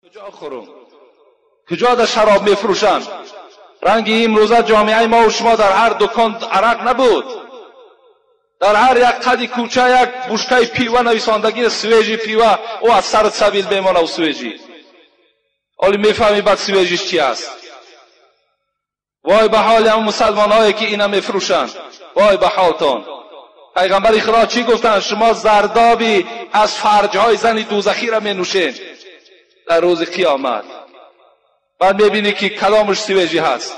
Куҷо хӯрум, куҷо дар шароб мефурӯшанд? Ранги имрӯза ҷомеаи мо ва шумо дар ҳар дукон арақ набуд. Дар ҳар як қади кӯча як бушкаи пива нависондагӣ, свежий пиво, ӯ аз сарат сабил мемона, свежий. Ҳоли мефаҳмӣ баъд свежий ш чи аст. Вой ба ҳоли ҳамон мусалмонҳое, ки ина мефурӯшанд, вой ба ҳолтон! Пайғамбари Худо чӣ гуфтанд? Шумо зардоби аз фарҷҳои зани дӯзахиро менӯшед дар рӯзи қиёмат. Баъд мебинӣ, ки каломаш свежий ҳаст.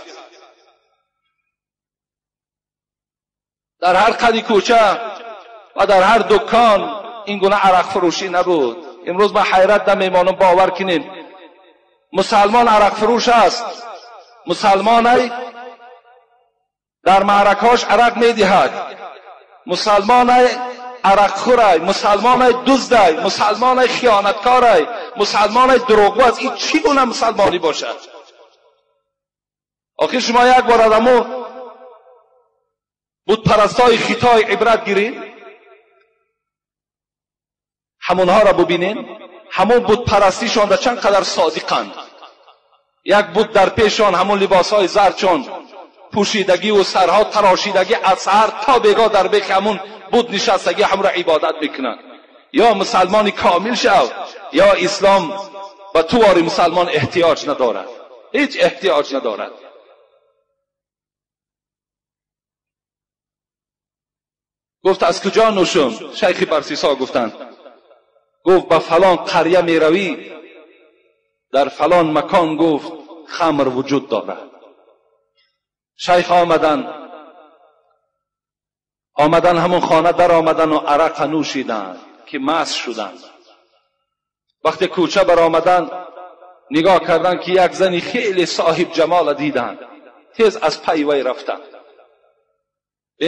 Дар ҳар қади кӯча ва дар ҳар дукон ин гуна арақфурӯшӣ набуд. Имрӯз ман ҳайрат намемонам, бовар кунем, мусалмон арақфурӯш аст, мусалмонай дар маъракаҳош арақ медиҳад, мусалмонай арақхӯрай, мусалмонай дуздай, мусалмонай хиёнаткорай, мусалмонай дурӯғгӯ аст. Ин чӣ гуна мусалмонӣ бошад охир? Шумо як бор аз ҳамун бутпарастҳои Хитой ибрат гиред, ҳамонҳоро бубинед, ҳамон бутпарастишон дар чанд қадар содиқанд. Як бут дар пешон, ҳамон либосҳои зардчон пӯшидагиву сарҳо тарошидагӣ, аз саҳар то бегоҳ дар бехи ҳамун бут нишастагӣ, ҳамонро ибодат мекунанд. Ё мусалмони комил шав, ё ислом ба ту вори мусалмон эҳтиёҷ надорад, ҳеҷ эҳтиёҷ надорад. Гуфт: аз куҷо нӯшум, шайхи Барсисо? Гуфтанд, гуфт: ба фалон қарья меравӣ, дар фалон макон, гуфт, хамр вуҷуд дорад. Шайх омаданд, омадан ҳамон хона даромадану арақа нӯшиданд, ки маст шуданд. Вақте кӯча баромаданд, нигоҳ карданд, ки як зани хеле соҳиб ҷамола диданд, тез аз пайи вай рафтанд.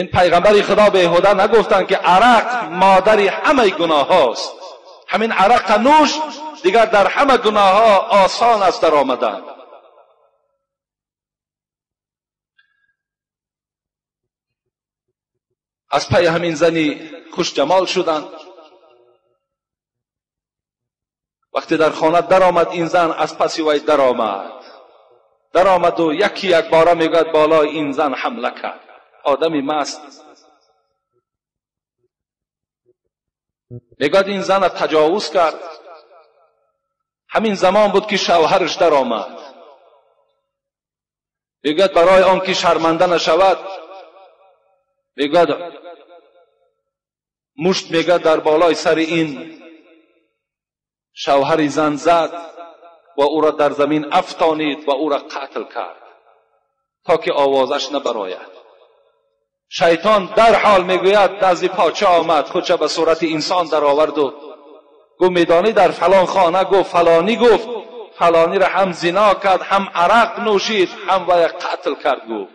Ин пайғамбари Худо беҳуда нагуфтанд, ки арақ модари ҳамаи гуноҳҳост. Ҳамин арақа нӯш, дигар дар ҳама гуноҳҳо осон аст даромадан. Аз пайи ҳамин зани хушҷамол шуданд. Вақте дар хона даромад, ин зан аз паси вай даромад, даромаду яки якбора, мегӯяд, болои ин зан ҳамла кард. Одами маст, мегӯяд, ин зана таҷовуз кард. Ҳамин замон буд, ки шавҳараш даромад. Мегӯяд, барои он ки шарманда нашавад, мегӯяд, мушт, мегӯяд, дар болои сари ин шавҳари зан зад ва ӯро дар замин афтонид ва ӯро қатл кард, то ки овозаш набарояд. Шайтон дарҳол, мегӯяд, назди подшоҳ омад, худша ба сурати инсон дароварду гуфт: медонӣ, дар фалон хона, гуфт, фалонӣ, гуфт, фалониро ҳам зино кард, ҳам арақ нӯшид, ҳам вая қатл кард, гуфт.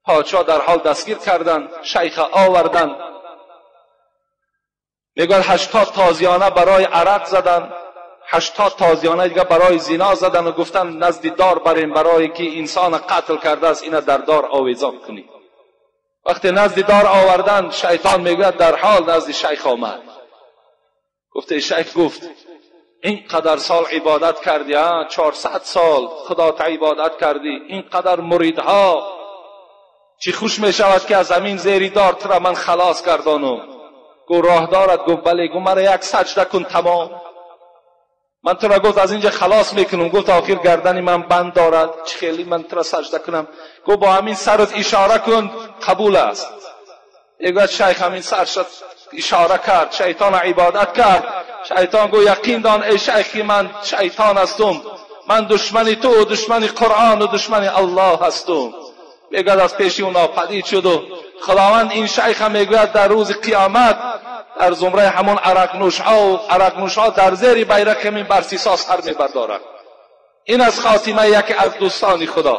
Подшоҳ дарҳол дастгир карданд, шайха оварданд. Мегӯяд, 80 тозиёна барои арақ заданд, 80 тозиёна дига барои зино задану гуфтанд: назди дор барем, барое ки инсона қатл кардааст, ина дар дор овезон кунед. Вақте назди дор оварданд, шайтон, мегӯяд, дарҳол назди шайх омад. Гуфте шайх, гуфт: ин қадар сол ибодат кардӣ, 400 сол Худота ибодат кардӣ, ин қадар муридҳо, чӣ хуш мешавад, ки аз ҳамин зери дор тура ман халос гардонум. Гуфт: роҳ дорад? Гуфт: бале. Гуфт: мара як саҷда кун, тамом, ман тура, гуфт, аз инҷа халос мекунам. Гуфт: охир гардани ман банд дорад, чӣ хеле ман тура саҷда кунам? Гуфт: бо ҳамин сарат ишора кун, қабул аст. Мегӯяд, шайх ҳамин сарша ишора кард, шайтона ибодат кард. Шайтон гуфт: яқин дон, эй шайх, ки ман шайтон ҳастум, ман душмани ту, душмани Қуръону душмани Аллоҳ ҳастум. Мегӯяд, аз пеши ӯ нопадид шуду Худованд ин шайха, мегӯяд, дар рӯзи қиёмат дар зумраи ҳамон арақнӯшҳо арақнӯшҳо дар зери байрақи ҳамин барсисо сар мебардорад. Ин аз хотимаи яке аз дӯстони Худо.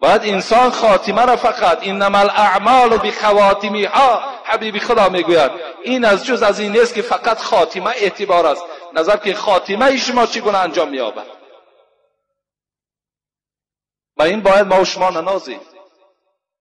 Бояд инсон хотимаро фақат إنما الأعمال بخواتيمها, ҳабиби Худо мегӯяд, ин аз ҷуз аз ин нест, ки фақат хотима эътибор аст. Назар ки хотимаи шумо чӣ гуна анҷом меёбад. Ба ин бояд мо шумо нанозем.